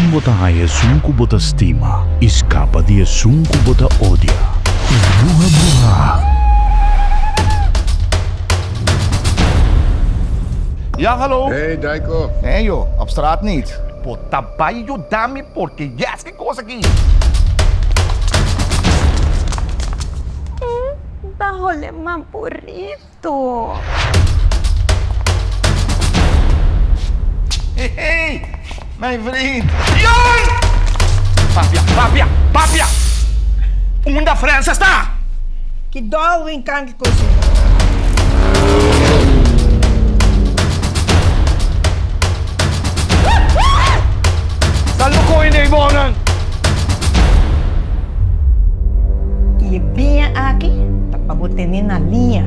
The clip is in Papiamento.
Kon bo ta haña esun ku bo ta stima i skapa di esun ku bo ta odia? E bruha bruhá. Ja, hallo. Hey, Daiko. Nee joh, op straat niet. Bo ta bai yuda mi porque yes ki kos aki. Ta hole mampurito. Hey, hey, mijn vriend. Jan! Papia, papia, papia! Unda Frances ta? Ki Darwin kan ki kos ei? Ta loko hende ei bonan! I e biña aki ta pa bo tene na liña.